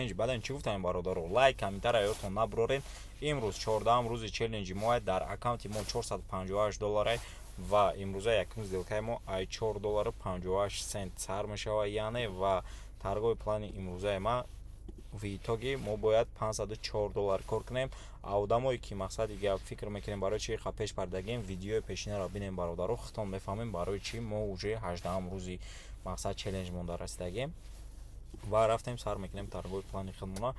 Баъдан чӣ гуфтам, бародаро? Лайк, комментария ёдтон набурорен. Имрӯз 14-ам рӯзи челленҷи мо. Дар аккаунти мо 458 долларай ва имрӯза якум сделкаи мо ай 4 доллару 58 сент сар мешавад. Яъне ва торговый плани имрӯзаи ма в итоге мо бояд 504 доллар кор кунем. А одамое ки, мақсади гап, фикр мекунем, барои чи қа пеш пардагем, видеои пешинаро бинем, бародаро, худтон мефаҳмем, барои чи мо уже 18-ам рӯзи, мақсад, челлендж монда расидагем. Ва рафтем, сар мекунем торговый плани худмона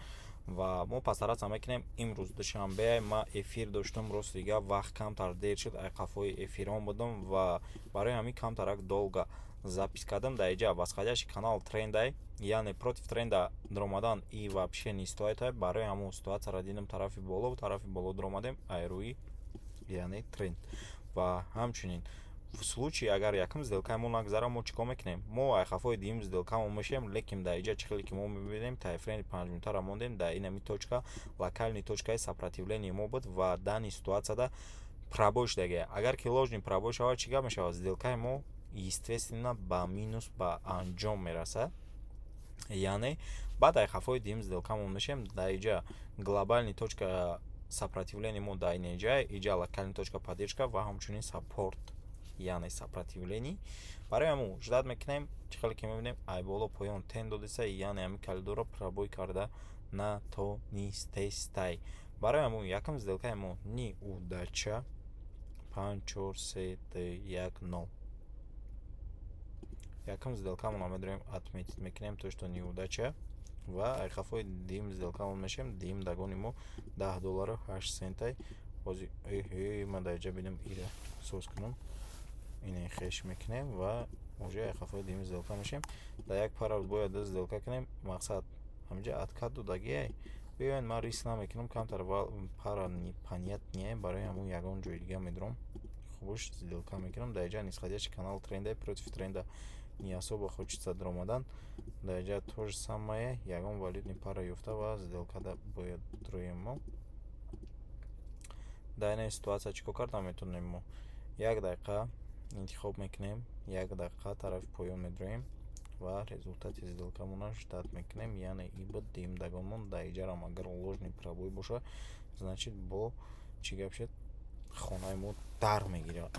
ва мо постараться мекунем. Имрӯз душанбе, ма эфир доштам. Рости гап, вақт камтар дер шуд, ай қафои эфирон будам ва барои ҳамин камтарак долго запись кардам. Дар иҷа восходящий канал трендай, яъне против тренда даромадан и вообще не стоит. Барои ҳамон ситуатсияро дидам, тарафи боло даромадем ай рӯи, яъне, тренд. Ва ҳамчунин в случае агар якум сделкаи мо нагзара, мо чӣ кор мекунем? Мо ай хафои дуюм сделкамо мешавем. Лекин дар иҷа чӣ хеле ки мо мебинем, таймфрейми 5 минутара мондем. Дар инами точка локальный точкаи сопротивления мо буд ва данный ситуатсияда пробой шудагия. Агар ки ложный пробой шавад, чӣ гап мешавад? Сделкаи мо, естественно, ба минус ба анҷом мерасад. Яъне баъд ай хафои дуюм сделкамон мешавем. Дар иҷа глобальный точка сопротивления мо дар ин иҷа, иҷа локальный точка поддержка ва ҳамчунин саппорт, яъне сопротивление. Барои ҳамун ждать мекунем. Чӣ хеле ки мебинем, ай боло поён тень додиса, яъне ҳамин коридорро пробой карда натонистестай. Барои ҳамун якум сделкаи мо неудача. Панҷ, чор, се, ду, як, нол. Якум сделкамонро медорем, отметить мекунем то что неудача, ва ай хафои дуюм сделкамон мешавем. Дуюм догони мо 10 доллару 8 центай. Ҳозир эҳе, ман дар иҷа бинам, ира соз кунам. Ине хеш мекунем ва уже ай хафои дуюм сделка мешавем. Дар як пара бояд ду сделка кунем. Мақсад, ҳаминҷа откат додагиай. Биёед, ман риск намекунам, камтар пара понятнее. Барои ҳамун ягон ҷои дига медурам, хубуш сделка мекунам. Дар иҷа нисходящий канал тренда, против тренда не особо хочется даромадан. Дар иҷа то же самое, ягон валютный пара ёфта ва сделкада бояд дуроем мо. Дар ин ситуатсия чӣ кор карда метавонем? Мо як дақиқа интихоб мекунем, як дақиқа тарафи поён медуроем ва результати сделкамонро ждать мекунем. Яъне и буд дуюм догонмон. Дар иҷарам агар ложный пробой боша, значит, бо чӣ гап шуд, хонаи мо дар мегирад.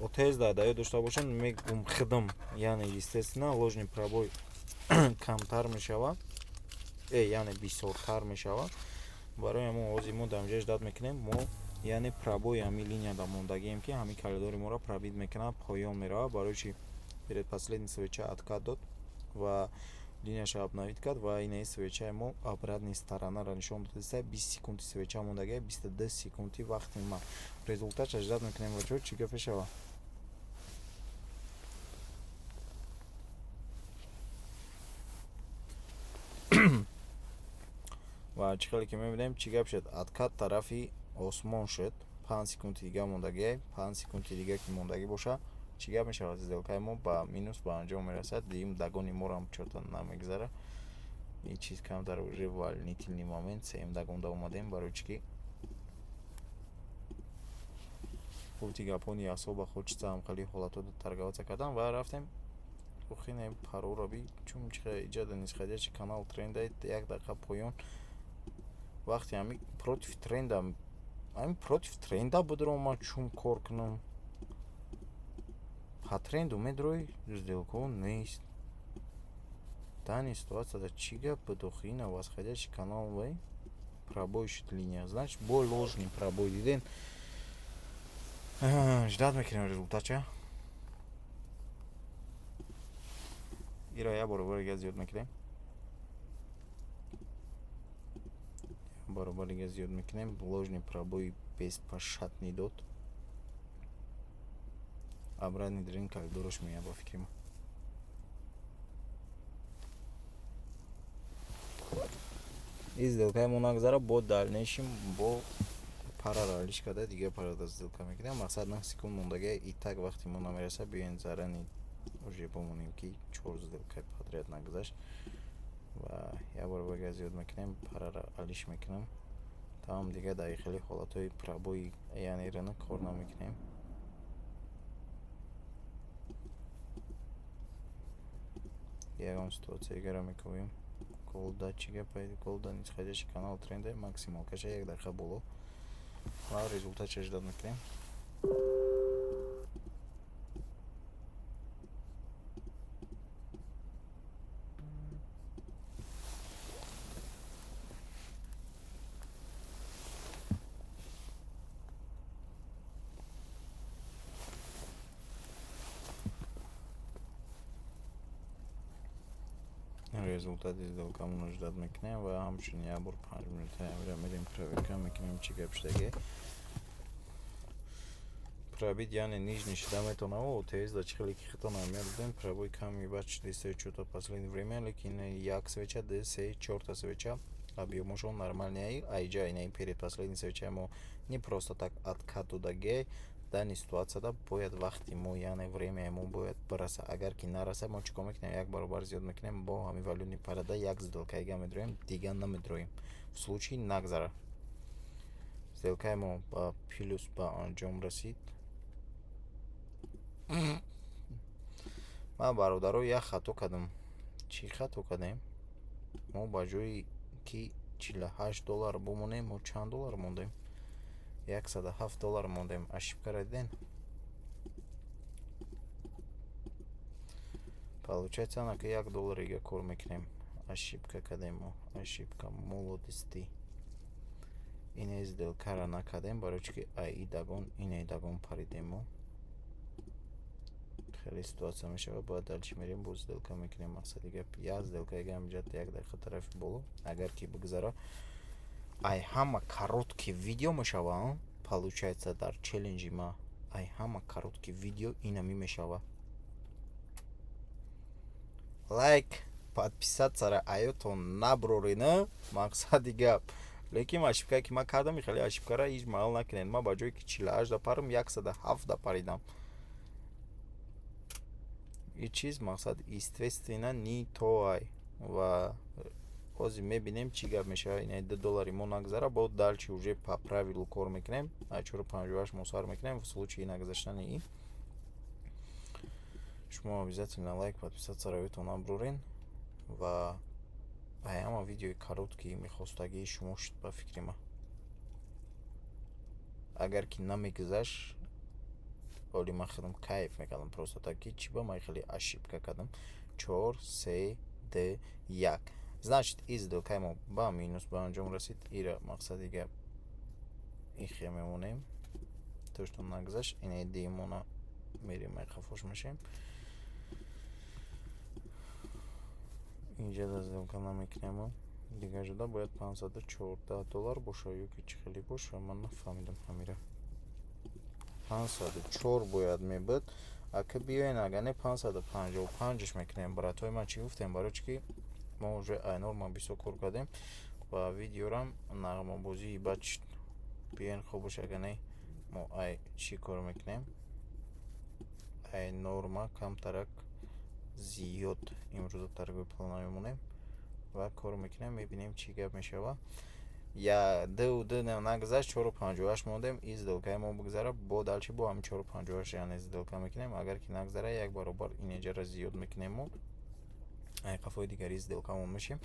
Отез дар даё дошта бошанд, мегум хидм. Яъне, естественно, ложный пробой камтар мешавад, яъне бисёртар мешавад. Барои ҳамон ҳозир мо дар инҷа ждать мекунем. Мо, яъне, пробои ҳамин линияда мондагием, ки ҳамин коридори моро пробить мекунад, поён меравад. Барои чи? Перед последний свеча откат дод ва линияша обновить кард ва инаи свечаи мо обратный сторонаро нишон додааст. 20 секунди свеча мондагия, 22 секунди вақти ма. Результатша ждать мекунем, бачаҳо, чӣ гап мешавад. Ва чӣ хеле ки мебинем, чӣ гап шуд? Откат тарафи осмон шуд. 5 секунди дига мондагия. 5 секунди дига ки мондагӣ боша, чӣ гап мешавад? Сделкаи мо ба минус ба анҷом мерасад. Дуюм догони морам чорта намегзара. Ин чиз камтар уже волнительный момент. Сеюм догонда омадем. Барои чӣ ки гуфти гапҳо, не особо хочется ҳамхели ҳолатҳо торговаться кардан. Ва рафтем, охине пароро би чун чихе иҷада нисходящий канал тренда, як дақиқа поён. Вақте ҳами против тренда, ҳами против тренда будро, ман чун кор кунам по тренду медрои, сделкаҳо нест. Данный ситуатсияда чӣ гап буд охи? Ина восходящий канал вай пробой шуд линия, значит, бо ложный пробой диден. Ждать мекунем результатша. Ира як баробар дига зиёд мекунем, баробар дига зиёд мекунем. Ложный пробой беспощадный дод. Обратный дрин коридораш меяд, ба фикри ман. И сделкаи мо нагзара, бо дальнейшем бо парара алиш карда, дигар парада сделка мекунем. Мақсад, 9 секунд мондагия, и так вақти мо намерасад. Биёен, зарани уже бомонем, ки чор сделкаи подряд нагузашт ва як баробар дига зиёд мекунем, парара алиш мекунам. Тамом, дига дар хеле ҳолатҳои пробои, яъне рынок, кор намекунем. Ягон ситуатсия дигаро мекобем. Голда чӣ гапай? Голда нисходящий канал тренда, максималкаша як дақиқа боло ва результатша ждать мекунем. Результати сделкамонро ждать мекунем ва ҳамчунин як бор 5 минута амира мерем, проверка мекунем, чӣ гап шудаги. Пробить, яъне нижний шуда метавонад. ОТС да чӣ хеле ки хитон аҳамият додем, пробой ками баъд шудиста чё-то последнее время, лекин як свеча, ду, се, чорта свеча объёмошон нормальный. Айҷа инаи перед последний свечаи мо не просто так откат додагиай. Данный ситуацияда бояд вақти мо, яъне времяи мо бояд бираса. Агар ки нараса, мо чӣ кор мекунем? Як баробар зиёд мекунем. Бо ҳамин валютный парада як сделкаига медроем, дига намедроем. В случае нагзара, сделкаи мо ба плюс ба анҷом расид. Ман, бародаро, як хато кардам. Чӣ хато кардем? Мо ба ҷои ки 48 доллар бимонем, мо чанд доллар мондем? 107 доллар мондем. Ошибкаро дидем. Получается, анака 1 долларига кор мекунем. Ошибка кардем мо, ошибка молодости. Ине сделкаро накардем, барои чӣ ки аи дагон, ине дагон паридем мо. Хеле ситуация мешавад. Бояд дальше мерем, боз сделка мекунем. Мақсади гап, як сделкаига ҳаминҷа як дақиқа тарафи боло, агар ки бигзара, ай ҳама короткий видео мешава. Получается, дар челленҷи ма ай ҳама короткий видео инами мешава. Лайк, подписатьсяра аётон наброрена. Мақсади гап, лекин ошибкае ки ман кардам, хеле ошибкара ҳеҷ маҳал накунед. Ман ба ҷое ки 48 да парам, 107 да паридам. Ин чиз, мақсад, естественно, не то ай. Ва ҳозир мебинем, чӣ гап мешавад. Ина 2 доллари мо нагзара, бо дальше уже по правилу кор мекунем. 4,58 мо сар мекунем. В случае нагзаштани ин, шумо обязательно лайк, подписаться равитон наброрен. Ва ай ҳама видеои короткий мехостагии шумо шуд, ба фикри ман. Агар ки намегузашт, оли ман худам кайф мекардам просто так, ки чӣ ба ман хеле ошибка кардам. Чор, се, д, як. Значит, и сделкаи мо ба минус ба анҷом расид. Ира, мақсади гап, ихе мемонем, то что нагзашт. Инаи димона мерем, айқафош мешем. Инҷа да сделка намекунем. Дигар ҷода бояд 514 доллар боша ё ки чӣ хеле боша, ман нафаҳмидам ҳамира. 504 бояд мебуд. Ака биёен, агар не, 555-ш мекунем. Братои ман, чӣ гуфтем? Барои чӣ ки мо уже айнор бисёр кор кардем ва видеорам нағмабозии бад шуд. Биёен, хуб боша, агар не, мо ай чӣ кор мекунем? Ай норма камтарак зиёд имрӯза торговый плана мемонем ва кор мекунем, мебинем, чӣ гап мешава. Я ду ду нагузашт, 4,58 мондем. И сделкаи мо бигзара, бо дальше бо ҳамин 4,58, яъне сделка мекунем. Агар ки нагзара, як баробар инеҷара зиёд мекунем, мо ай қафои дигари сделкамон мешем.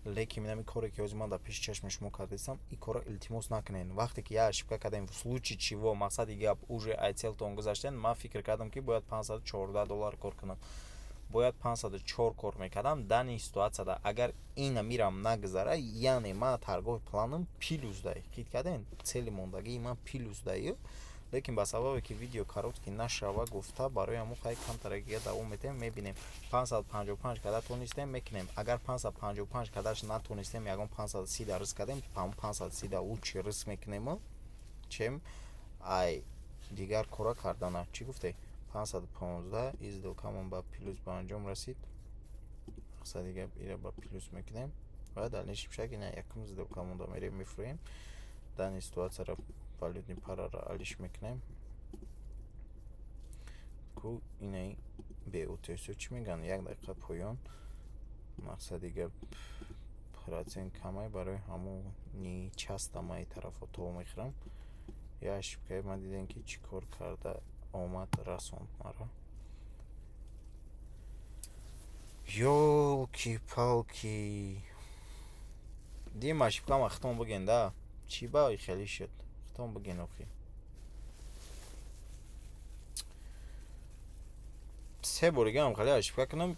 Лекин инами коре ки ҳозир ман дар пеши чашми шумо кардастам, ин корро илтимос накунед. Вақте ки як ошибка кардем, в случае чего, мақсади гап, уже ай целтон гузаштен. Ман фикр кардам, ки бояд 514 доллар кор кунам, бояд 504 кор мекардам. Данный ситуацияда, агар ина мирам нагузара, яъне ман торговый планом плюс дай хит кардем, цели мондагии ман плюс дай. Лекин ба сабабе ки видео короткий нашава гуфта, барои ҳамон хай камтарагия давом метем, мебинем. 555 карда тонистем, мекунем. Агар 555 кардаш натонистем, ягон 530 да риск кардем, ҳамон 530 да лучше риск мекунем, чем ай дигар кора кардана. Чӣ гуфте? 515. И сделкамон ба плюс ба анҷом расид. Мақсади гап, ира ба плюс мекунем ва дальнейшем шаг ина якум сделкамонда мерем, мефурӯем. Данный ситуацияро, валютный параро алиш мекунем ку. Инаи беутсо чӣ мегӯянд? Як дақиқа поён. Мақсади гап, процент камай, барои ҳамон нечаста ман тарафо то мехӯрам. Я ошибкаи ман дидем, ки чӣ кор карда омад, расонд маро. Ёлки-палки. Дим ошибкама хитон бигин да. Чӣ ба хеле шуд? Хитон бигин охи. Се бор дигаам хеле ошибка кунам,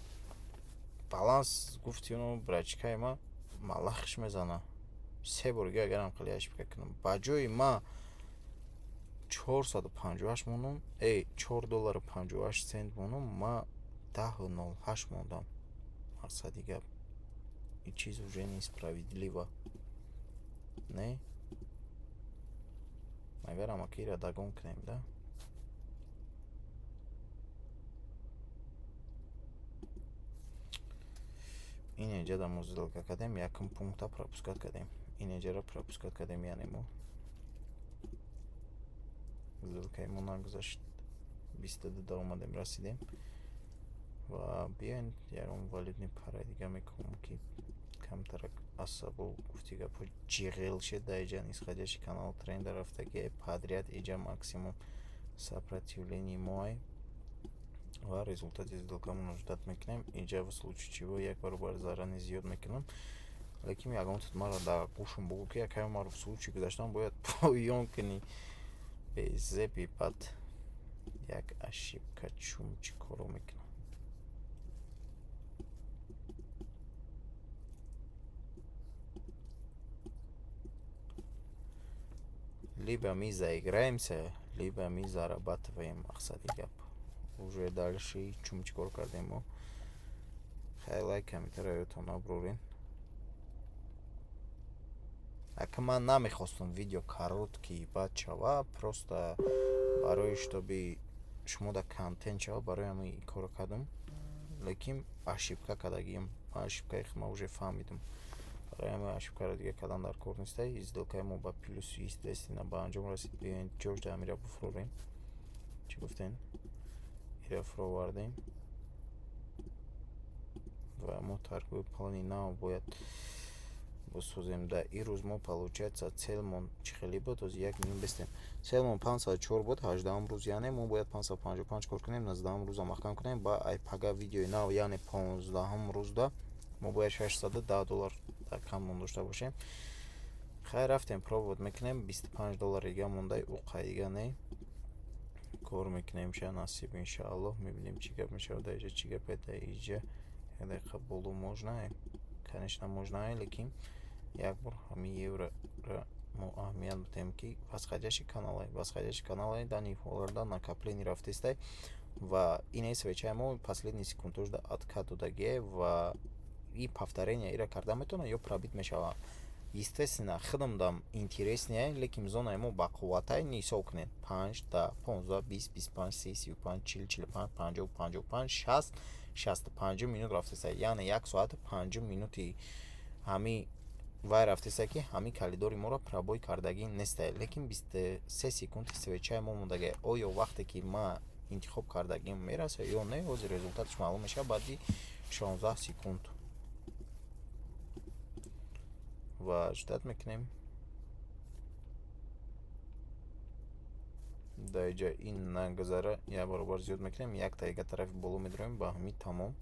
баланс гуфти ну брачкаи ма малахш мезана. Се бор дига агарам хеле ошибка кунам, ба ҷои ма 458 монум, 4 доллару 58 цент монум, ма 10,08 мондам. Мақсади гап, ин чиз уже несправедливо. Не? Агар амакиро догон кунем да. Ин инҷа да мо сделка кардем, якум пункта пропускать кардем. Ин инҷаро пропускать кардем, яъне мо сделкаи мо нагузашт. 22 да омадем, расидем ва биёен ягон валютный параи дига мекунем, ки камтарак асабо, гуфти гапҳо, ҷиғел шед. Дар иҷа нисходящий канал тренда рафтагиай подряд, иҷа максимум сопротивление моай ва результати сделкамонро ждать мекунем. Инҷа в случае чего як баробар зарани зиёд мекунам, лекин ягон тут маро дар гӯшам бугӯ, ки якаме маро в случае гузаштан бояд поён кунӣ безеби. Баъд як ошибка чум чӣ коро мекунам? Либо мы заиграемся, либо мы зарабатываем. Мақсади гап, уже дальше чум чӣ кор кардем мо? Хай, лайк, комментария ёдтон набурорен. Ака, ман намехостам видео короткий бад шава, просто барои чтобы шумо да контент шава, барои ҳамин ин корро кардам, лекин ошибка кардагиам. Ман ошибкаи худма уже фаҳмидам, барои ҳамин ошибкаро дига кардан дар кор нестай. Сделкаи мо ба плюс, естественно, ба анҷом расид. Биёед, ҷош да ҳамира буфурорем. Чӣ гуфтем? Ира фуровардем ва мо торговый плани нав бояд бисозем. Дар ин рӯз мо, получается, целмон чӣ хеле буд? Ҳозир як минут бистем. Целмон 504 буд, 18-ум рӯз, яъне мо бояд 555 кор кунем, 19-ум рӯза маҳкам кунем. Ба ай пага видеои нав, яъне 15-ум рӯзда мо бояд 610 доллар дар каммон дошта бошем. Хайр, рафтем, пробовать мекунем. 25 доллар дига мондай, уқа дига не кор мекунем ша, насиб, иншааллоҳ. Мебинем, чӣ гап мешавад дар иҷа, чӣ гапе дар иҷа. Як дақиқа, боло можно, конечно, можно, лекин як бор ҳамин еврора мо аҳамият бидиҳем, ки восходящий каналай, восходящий каналай дани ҳоларда накопление рафтестай ва инаи свечаи мо последний секундошда откат додагие ва и повторение ира карда метавонад ё пробить мешавад. Естественно, худам интереснее, лекин зонаи мо бақувватай. Ҳисоб кунед: 5, 10, 15, 20, 25, 30, 35, 40, 45, 50, 55, 60, 65 минут рафтеста, яъне як соату 5 минути ҳами вай рафтеста, ки ҳамин коридори моро пробой кардагӣ нестай, лекин 23 секунди свечаи мо мондагӣ. Оё вақте ки ма интихоб кардагим мераса ё не, ҳозир результаташ маълум мешавад баъди 16 секунд. Ва ждать мекунем. Дар иҷа ин нагузара, як баробар зиёд мекунем, як таига тарафи боло медроем. Ба ҳамин тамом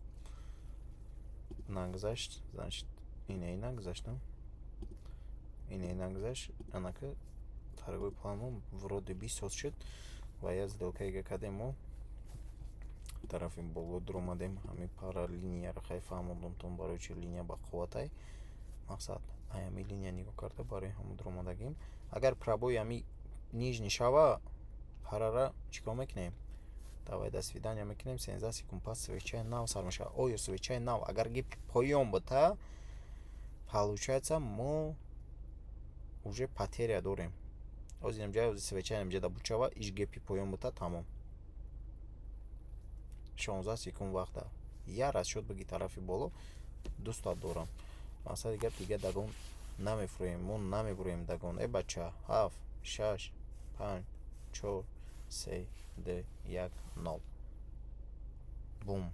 нагузашт, значит, инаи нагузашт, инаи нагузашт. Анака торговый планмон вроде бы соз шуд ва як сделкаига кардем, мо тарафи боло дуромадем. Ҳамин пара линияро хай фаҳмондумтон, барои чи линия бақувватай. Мақсад, ай ҳамин линия нигоҳ карда, барои ҳамон дуромадагим. Агар пробои ҳами нижний шава, парара чӣ кор мекунем? Давай, до свидания мекунем. 13 секунд пас свечаи нав сар мешавад. Оё свечаи нав агар гипи поён бута, получается, мо уже потеря дорем. Ҳозир инҷа свечаи инҷа да бучава, иш гепи поён бута, тамом. 16 секунд вақта, як расчёт биги тарафи боло, дустат дорам. Мақсади гап, дига дагон намефурӯем, мо намебурем дагон. Э бача, ҳафт, шаш, панҷ, чор, се, ду, як, нол, бум,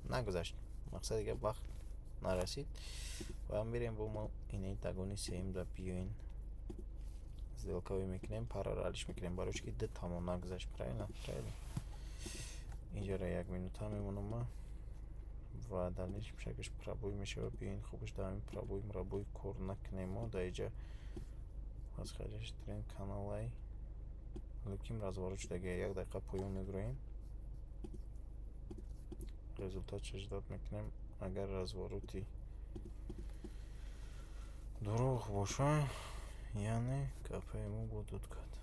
нагузашт. Мақсади гап, вақт нарасид ва мирем бо мо инаи дагони сеюм да. Биёин, сделкавӣ мекунем, параро алиш мекунем, барои чи ки ду тамом нагузашт. Правильно, правильно. Инҷаро як минута мемонам ма. Ва дальнейшем шагаш пробой мешавад. Биёин, хубаш дар ҳамин пробой мураббой кор накунем. Мо дар иҷа восходящий тренд каналай, лекин разворот шудагия. Як дақиқа поён мегуроем, результатша ждать мекунем. Агар развороти дурӯғ боша, яъне гапаи мо будуд кард.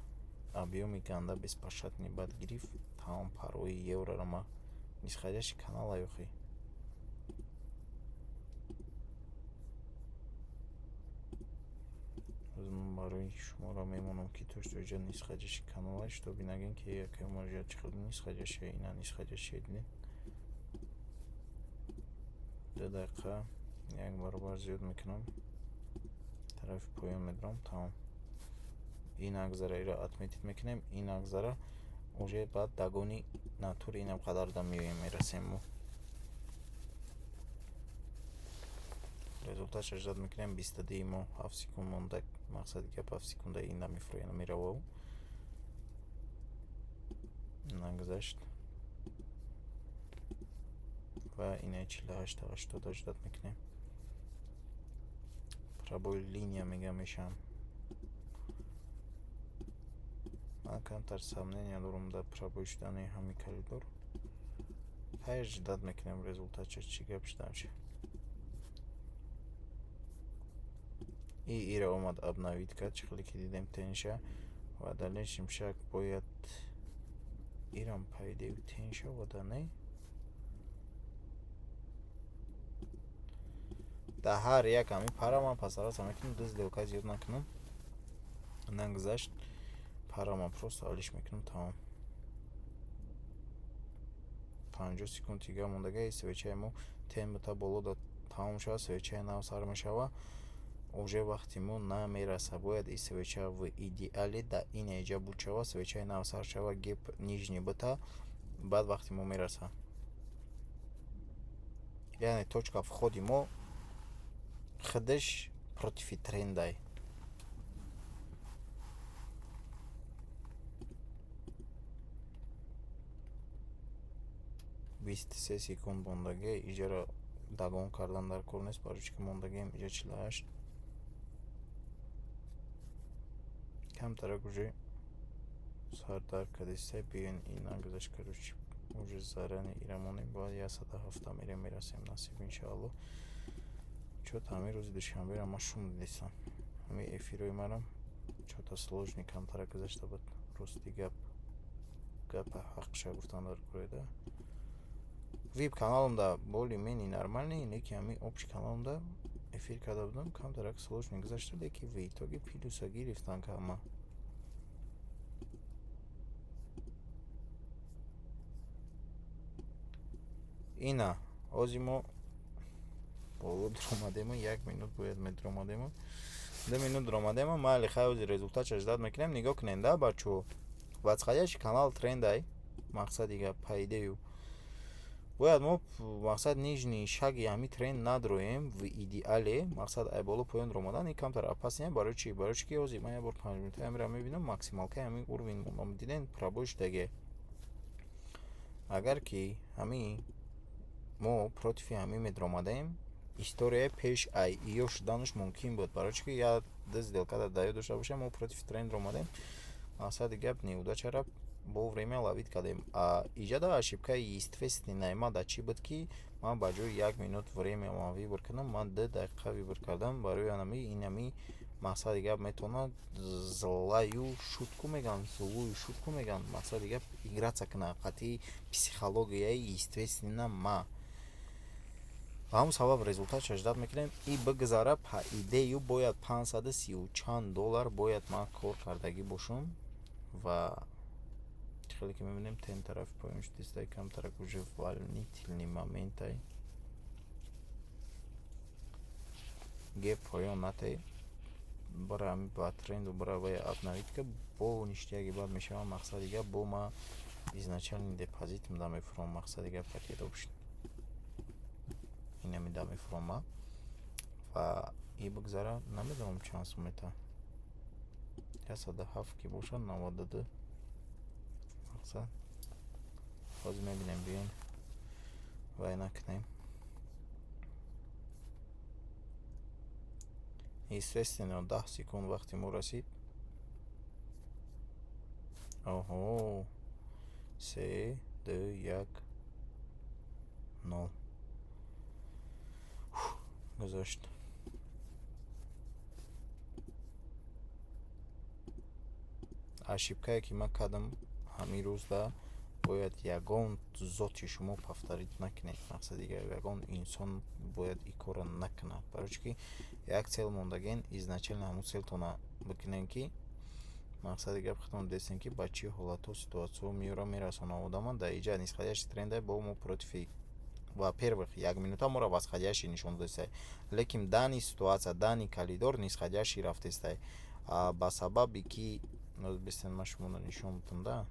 Объёми ганда беспощадный бад гирифт. Тамом, парои еврора ма нисходящий канал охи. Барои шуморо мемонам, ки то что иҷа нисходящий канал, чтобы нагӯем, ки якаи чӣ хел нисходящий. Ина нисходящий дидем. 2 дақиқа як баробар зиёд мекунам, тарафи поён медорам. Тамом, ин агзара иро отметить мекунем. Ин агзара уже баъд догони натури инам қадар да меоем, мерасем. Мо результатша ждать мекунем. 22-и мо 7 секунд монда. Мақсади гап, 7 секунда ин намефурӯяна, меравав. Нагзашт ва инаи 48,80 ждать мекунем. Пробой линия мега мешавам. Ман камтар сомнения дорам дар пробой шудани ҳамин коридор. Хайр, ждать мекунем результатша, чӣ гап шудамша. И ира омад, обновить кард, чӣ хеле ки дидем тенша. Ва дальнейшем шаг бояд ирам пайдаю тень шавада, не? Дар ҳар як ҳамин пара ман постараться мекунам ду сделка зиёд накунам. Нагзашт, пара ман просто алиш мекунам. Тамом, 50 секунд дига мондага. Свечаи мо тень бита боло да тамом шавад, свечаи нав сар мешава. Уже вақти мо намераса. Бояд и свеча в идеале да ин эҷа буд шава, свечаи нав сар шава, геп нижний бита, баъд вақти мо мераса. Яъне точка входи мо худаш против трендай. 23 секунд мондагӣ. Иҷаро догон кардан дар кор нест, барои чӣ ки мондагием иҷа 48. Камтарак уже сардар кадистай. Биён, ин нагузашт. Короче, уже заранее ира монем, бояд 107 мерем, мерасем, насиб, иншаалло. Чё-то ҳамин рӯзи душанберо ман шум дидистам. Ҳамин эфирҳои марам чё-то сложный камтарак гузашта буд. Рости гап, гапа ҳақша гуфтан дар кореда. Вип каналамда более-менее нормальный, лекин ҳамин общий каналамда эфир карда будам, камтарак сложный гузашта, лекин в итоге плюса гирифтан кама. Ина ҳозир мо боло дуромадему, як минут бояд медуромадему, 2 минут дуромадему. Майли, хай, ҳозир результатша ждать мекунем. Нигоҳ кунем да, бачаҳо, восходящий канал трендай. Мақсади гап, по идею бояд мо, мақсад, нижний шаги ҳамин тренд надроем. В идеале, мақсад, ай боло поён ромадан ин камтар опасный. Барои чӣ? Барои чӣ ки ҳозир ман як бор 5 минутаи ҳаминро мебинам, максималкаи ҳамин уровень диден, пробой шудагие. Агар ки ҳамин мо против ҳамин медромадаем, историяи пеш ай иё шуданаш мумкин буд. Барои чӣ ки як ду сделка дар даё дошта бошем, мо против тренд ромадем. Мақсади гап, неудачара вовремя ловить кардем. А иҷада ошибкаи естественная ма дар чӣ буд, ки ман ба ҷои як минут время ман выбор кардам, ман 2 дақиқа выбор кардам. Барои анами инами, мақсади гап, метавонад злую шутку мегӯянд, злую шутку мегӯянд, мақсади гап, играться кунад қатъи психологияи естественно ма. Ба ҳамон сабаб результатша ждать мекунем. И бигзара, по идею бояд 530 чанд доллар бояд ман кор кардагӣ бошам. Ва хеле ки мебинем, тен тарафи поён шудистай, камтарак уже волнительный моментай. Геп поён натай, бара ба тренду, бара вай обновить ка, бо ништяки бад мешавам. Мақсади гап, бо ма изначальный депозитм да мефурам. Мақсади гап, пакет опшн инами да мефурома. Ва и бигзара, намедонам чанд сум мета, 107 ки бошад, 92. Мақсад, ҳозир мебинем. Биён, вай накунем. Естественно, 10 секунд вақти мо расид. Оҳо, се, ду, як, нол гузашт. Ошибкае, ки ман кардам ҳамин рӯзда, бояд ягон зоти шумо повторить накунед. Мақсади ягон инсон бояд ин корро накунад, барои чӣ ки як цель мондагин, изначально ҳамун цельтона бикунем, ки мақсади гап худтон дидестем, ки ба чӣ ҳолатҳо, ситуатсияҳо меёра мерасонад одама. Дар иҷа нисходящий тренда бо мо против, во-первых, як минута моро восходящий нишон додестай, лекин данный ситуация, данный коридор нисходящий рафтестай, ба сабаби ки бистен ман шуморо нишон бутам да,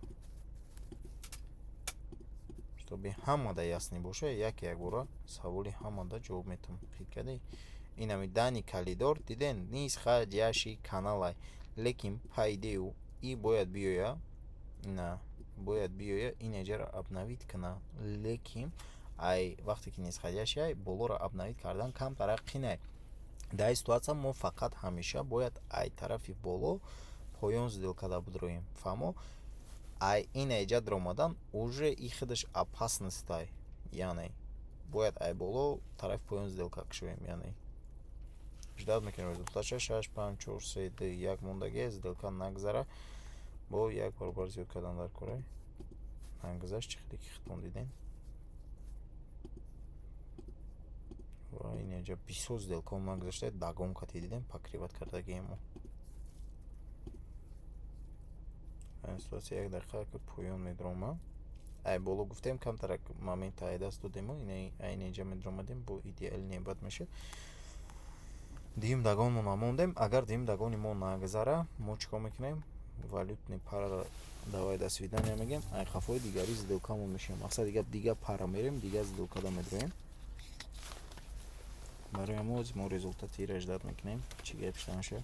чтобы ҳамада ясный боша. Як якбора саволи ҳамада ҷавоб метавам. Хит кардӣ, инами данный коридор диден, нисходящий каналай, лекин по идее и бояд биёя, на бояд биёя инеҷаро обновить куна, лекин ай вақте ки нисходящий ай, болоро обновить кардан камтарак қинай. Дар ин ситуатсия мо фақат ҳамеша бояд ай тарафи боло поён сделкада бидроем, фаҳмо? Ай ин эҷа даромадан уже и худаш опасностай, яъне бояд ай боло тарафи поён сделка кушоем. Яъне ждать мекунем результатша. Шаш, панҷ, чор, се, ду, як мондагӣ. Сделка нагзара, бо як баробар зиёд кардан дар корай нагзашт, чӣ хеле ки худтон дидем. Ва инҷа бисёр сделкао нагзашта, догон кати дидем, покрывать кардагием мо. Ситуатсия як дақиқа ки поён медрома, ай боло гуфтем, камтарак момента ай даст додему, ай инҷа медромадем, бо идеальный бад мешуд. Дуюм догонмо намондем. Агар дуюм догони мо нагзара, мо чӣ кор мекунем? Валютный параро давай до свидания мегем, ай хафои дигари сделкамон мешавем. Мақсади гап, дига пара мерем, дига сделкада медроем. Барои ҳамо мо результати ира ждать мекунем, чӣ гап шуда мешавад.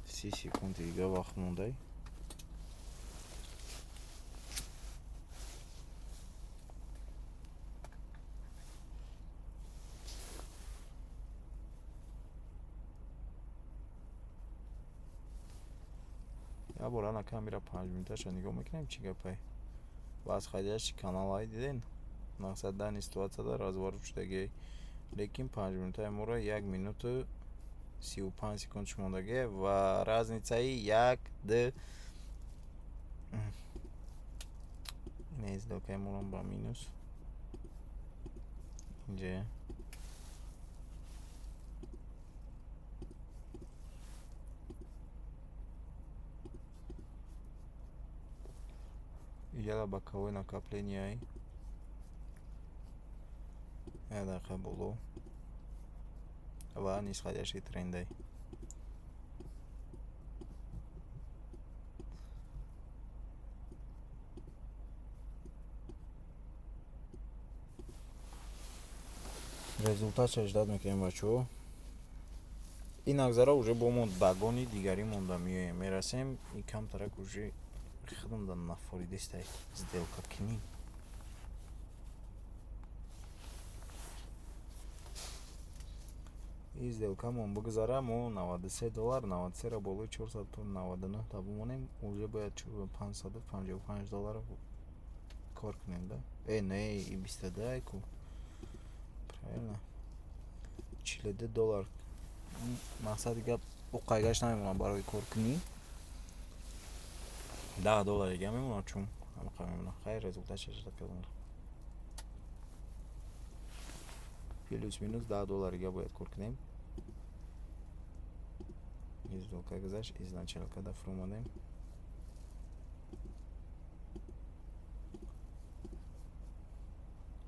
30 секунди дига вақт мондай. Як бор ана камера 5 минуташа нигоҳ мекунем, чӣ гапай. Восходящий каналай диден, мақсад данный ситуатсияда разворот шудагиай, лекин 5 минутаи моро 1 минуту 35 секундш мондагиай ва разницаи як д ин сделкаи моро ба минус инҷа. Иҷала боковое накопление, як дақиқа боло ва нисходящий трендай. Результатша ждать мекунем, бачаҳо. Ин нагзара, уже бо мо догони дигарӣ монда меоем, мерасем. И камтарак уже худам да нафоридестай сделка кунӣ. И сделкамон бигзара, мо 93 доллар, 93-ро болои 499 та бимонем, уже бояд 555 доллар кор кунем да. Э, не, и 22 ку, правильно, 42 доллар. Мақсади гап, оқайгаш намемонам барои коркунӣ, 10 доллар дига мемонад, чун ҳамақа мемонад. Хайр, результатша ждать кардам. Плюс минус 10 доллар дига бояд кор кунем. Сделка гузашт, изначально када фуромадем.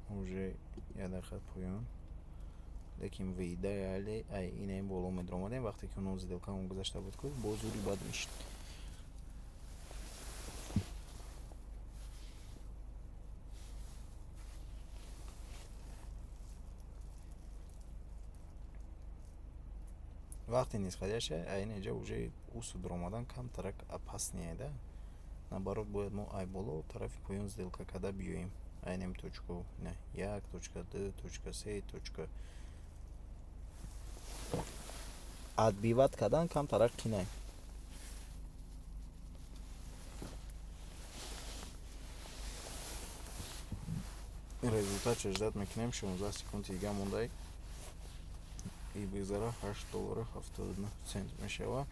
Уже як дақиқа поён, лекин в идеале ай инаи боло медромадем, вақте ки оно сделкамон гузашта буд ку, бо зури бад мешид. Вақте нисходящая, ай инҷа уже усу дуромадан камтарак опаснее да. Наоборот, бояд мо ай боло тарафи поён сделка карда биёем. Айнем точку, як точка, ду точка, се точка. Отбивать кардан камтарак қинай. Результатша ждать мекунем. 16 секунди дига мондай, и бигзара, 8 доллару 79 цент мешава.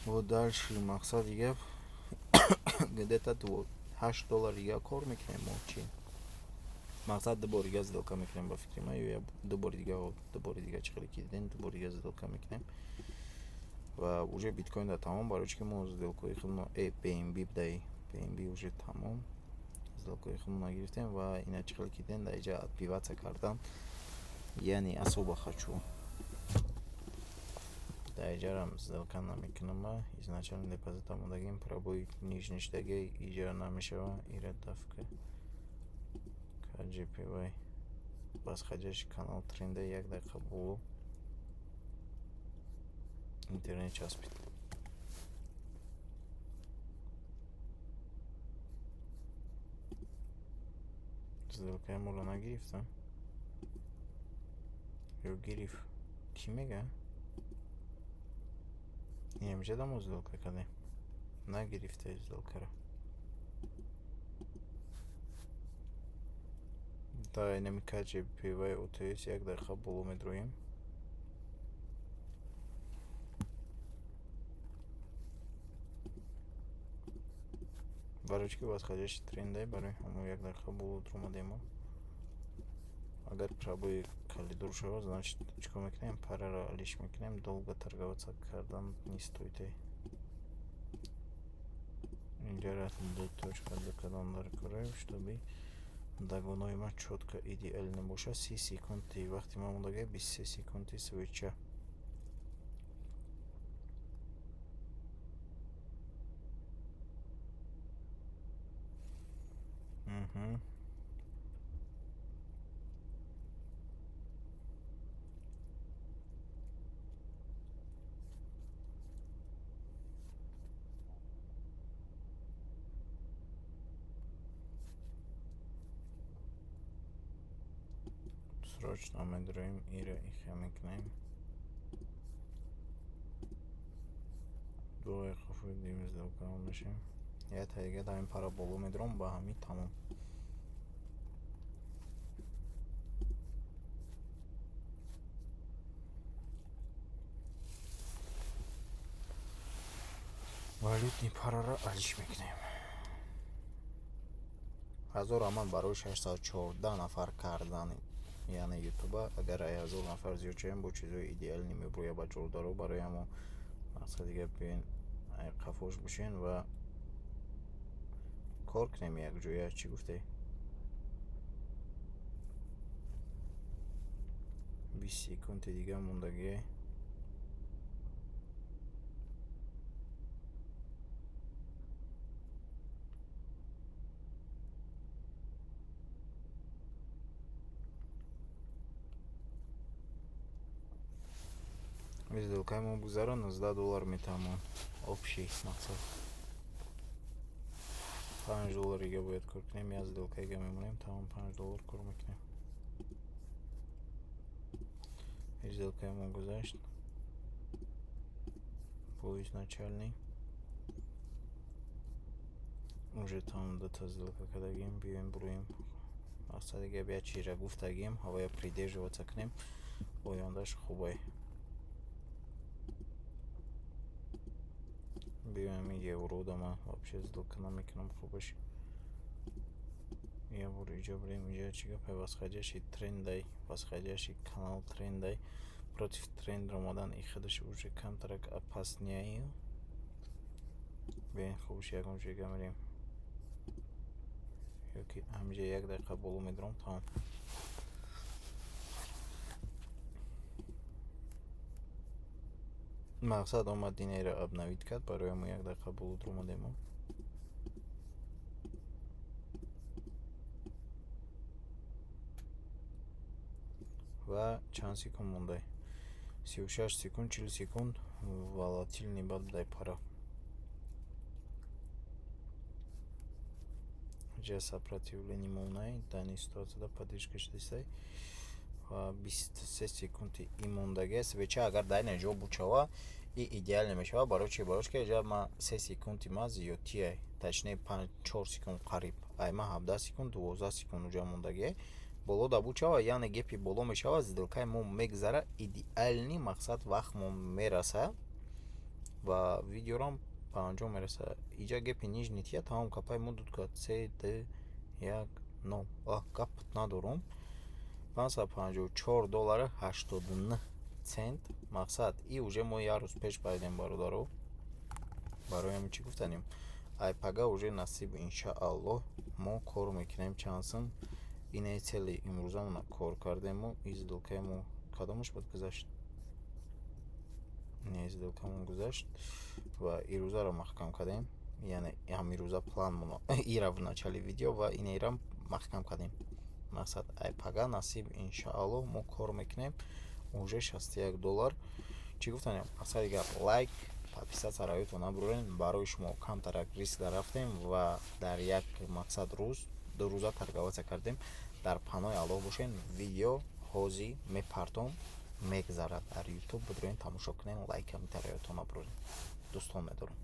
Вот дальше, мақсади гап, где-то 8 доллар дига кор мекунем мо. Чи мақсад, ду бор дига сделка мекунем, ба фикри ман, ё ду бори дига, ду бори дига. Чӣ хеле ки дидем, ду бори дига сделка мекунем ва уже биткоин да тамом. Барои чӣ ки мо сделкаи худмо BNB дай, BNB уже тамом, сделкаи худмо нагирифтем. Ва ина, чӣ хеле ки дидем, дар иҷа отбиваться кардан, яъне особо хочу дар иҷарам сделка намекунам. Изначально депозит омодагим, пробой нижний шдаги иҷара намешава. Ира давка CAD JPY восходящий канал тренда, як дақиқа боло интернет часпид. Сделкаи моро нагирифтам ё гирифт, кӣ мега? Инамиҷа мо сделка кардем, нагирифта сделкаро. Да, инами CAD JPY OTC, як дақиқа боло медроем. Барои чӣ ки восходящий трендай, барои ҳамон як дақиқа боло омадем. Агар пробой коридор шавад, значит, чӣ кор мекунем? Параро алиш мекунем. Долго торговаться кардан не стоит. Инҷара ду точка ду кадом дар кораем, чтобы догонои ман чётко, идеально бошад. 30 секунди вақти ман мондага, 23 секунди свеча. Мгм. Срочно медроем, ира иха мекунем. Ду дақиқа фурдим, сделкамо мешем. Я таига дар ин пара боло медром, ба ҳамин тамом. Валютный параро алиш мекунем. 1000 аман барои 614 нафар кардан, яъне ютуба. Агар ай 1000 нафар зиёд шавем, бо чизҳои идеалӣ мебурӯяд ба ҷордаро. Барои ҳамон мақсад дига биёен, ай қафош бошен ва кор кунем якҷоя. Чӣ гуфтӣ? 20 секунди дига мондагие. Сделкаи мо гузара, 19 доллар метавонам. Общий мақсад 5 доллар дига бояд кор кунем. Як сделка дига мемонем, тамом, 5 доллар кор мекунем. Сделкаи мо гузашт бо изначальный, уже там дута сделка кардагим. Биёем, буроем. Мақсади гап, як чизра гуфтагим, ҳавоя придерживаться кунем, ояндаш хубай. Биёем, евро да ман вообще сделка намекунам. Хубаш, як бор иҷо бирем. Иҷа чӣ гапай? Восходящий трендай, восходящий канал трендай, против тренд омадан и худаш уже камтарак опаснее. Биёем, хубаш, ягон ҷойга мерем ёки ҳамиҷа як дақиқа боло медорам, тамом. Мақсад, омад, динеро обновить кард, барои мо як дақиқа боло дуромадем. Ва чанд секунд мондай? 36 секунд, 40 секунд. Волатильный бад будай пара. Ҷа сопротивление монай, данный ситуацияда поддержка шудистай. Ва 23 секунди и мондагия. Свеча агар дар ин ҷо бучава, и идеально мешавад. Барои чи? Барои ки иҷа ма 3 секунди ма зиёдтия, точнее, 4 секунд қариб. Ай ма 17 секунд, 12 секунд уҷа мондагия. Боло да бучава, яъне гепи боло мешавад, сделкаи мо мегзара идеальный. Мақсад, вақт мо мераса ва видеорам ба анҷом мераса. Иҷа гепи нижний тия, тамом, капаи мо дуд кард. Се, д, як, нол. Гап надорум. 554 доллару 89 цент. Мақсад, и уже мо як рӯз пеш баридем, бародаро. Барои ҳамин чӣ гуфтанем? Ай пага уже, насиб, иншааллоҳ, мо кор мекунем. Чанд сум инаи цели имрӯзамона кор кардему? И сделкаи мо кадомаш буд, гузашт? Не, сделкамон гузашт ва ирӯзаро маҳкам кардем, яъне ҳамирӯза планмоно ира в начале видео ва инаирам маҳкам кардем. Мақсад, ай пага, насиб, иншааллоҳ, мо кор мекунем уже 61 доллар. Чӣ гуфтанем? Мақсади гап, лайк, подписаться раётон набурен. Барои шумо камтарак риск рафтем ва дар як, мақсад, рӯз, 2 рӯза торговаться кардем. Дар паноҳи Аллоҳ бошен. Видео ҳозир мепартом, мегзарад дар Ютуб, бидурен, тамошо кунен. Лайк, комментарияётон набурен. Дӯстон медорам.